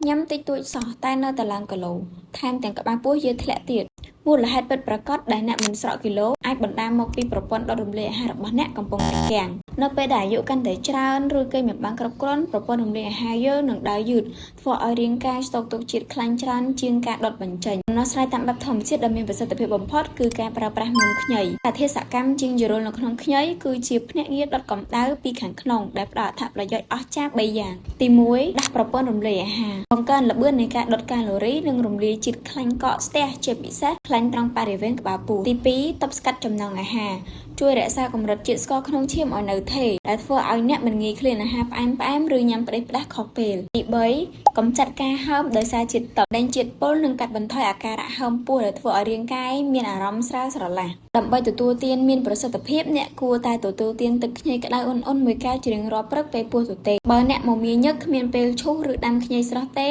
ញ៉ាំតិចតួចសោះតែនៅតែឡើងគីឡូថែមទាំងក្បាលពោះយារធ្លាក់ទៀតមូលហេតុពិតប្រាកដដែលអ្នកមិនស្រកគីឡូអាចបណ្ដាលមកពីប្រព័ន្ធដុតរំលាយអាហាររបស់អ្នកកំពុងតែគាំងនៅពេលដែលអាយុកាន់តែច្រើនឬគេមិនបានគ្រប់គ្រាន់ប្រព័ន្ធរំលាយអាហារយើងនឹងដើរយឺតធ្វើឲ្យរាងកាយស្តុកទុកជាតិខ្លាញ់ច្រើនជាងការដុតបញ្ចេញដំណោះស្រាយតាមបែបធម្មជាតិដ៏មានប្រសិទ្ធភាពបំផុតគឺការប្រើប្រាស់មើមខ្ញីសារធាតុសកម្មជាងយរុលនៅក្នុងខ្ញីគឺជាភ្នាក់ងារដុតកម្ដៅពីខាងក្នុងដែលផ្ដល់អត្ថប្រយោជន៍អស្ចារ្យ3យ៉ាងទី1ដាស់ប្រព័ន្ធរំលាយអាហារបង្កើនល្បឿននៃការដុតកាឡូរីនិងរំលាយជាតិខ្លាញ់កកស្ទះជាពិសេសខ្លាញ់ត្រង់បរិវេណក្បាលពោះទី2ទប់ស្កាត់ចំណង់អាហារជួយរក្សាកម្រិតជាតិស្ករក្នុងឈាមឲ្យនៅថេរដែលធ្វើឲ្យអ្នកមិនងាយឃ្លានអាហារផ្អែមៗឬញ៉ាំផ្ដេសផ្ដាសខុសពេលទី3កម្ចាត់ការហើមដោយសារជាតិទឹកលែងជាតិពុលនិងកាត់បន្ថយអាការៈហើមពោះដែលធ្វើឲ្យរាងកាយមានអារម្មណ៍ស្រាលស្រឡះដើម្បីទទួលទានមានប្រសិទ្ធភាពអ្នកគួរតែទទួលទានទឹកខ្ញីក្តៅអ៊ុនៗមួយកែវជារៀងរាល់ព្រឹកពេលពោះទទេបើអ្នកមមាញឹកគ្មានពេលឈូសឬដាំខ្ញីស្រស់ទេ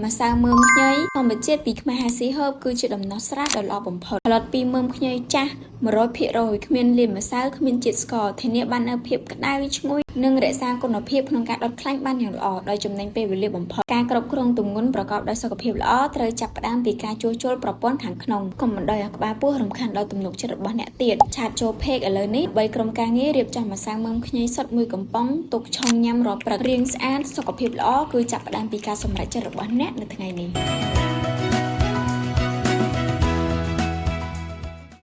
ម្សៅមើមខ្ញីធម្មជាតិពីខ្មែរ Healthy Herb គឺជាដំណោះស្រាយដ៏ល្អបំផុតផលិតពីមើមខ្ញីចាស់100%គ្មានលាយម្សៅគ្មានជាតិស្ករធានាបាននូវភាពក្តៅឈ្ងុយនិងរក្សាគុណភាពក្នុងការដុតខ្លាញ់បានយ៉ាងល្អដោយចំណេញពេលវេលាបំផុតការគ្រប់គ្រងទម្ងន់ប្រកបដោយសុខភាពល្អត្រូវចាប់ផ្ដើមពីការជួសជុលប្រព័ន្ធខាងក្នុងកុំបណ្ដោយឲ្យក្បាលពោះរំខានដល់ទំនុកចិត្តរបស់អ្នកទៀត chat ចូល page ឥឡូវនេះបីក្រុមការងាររៀបចំម្សៅមើមខ្ញីសុទ្ធមួយកំប៉ុងទុកឆុងញ៉ាំរាល់ព្រឹករាងស្អាតសុខភាពល្អគឺចាប់ផ្ដើមពីការសម្រេចចិត្តរបស់អ្នកនៅថ្ងៃនេះ។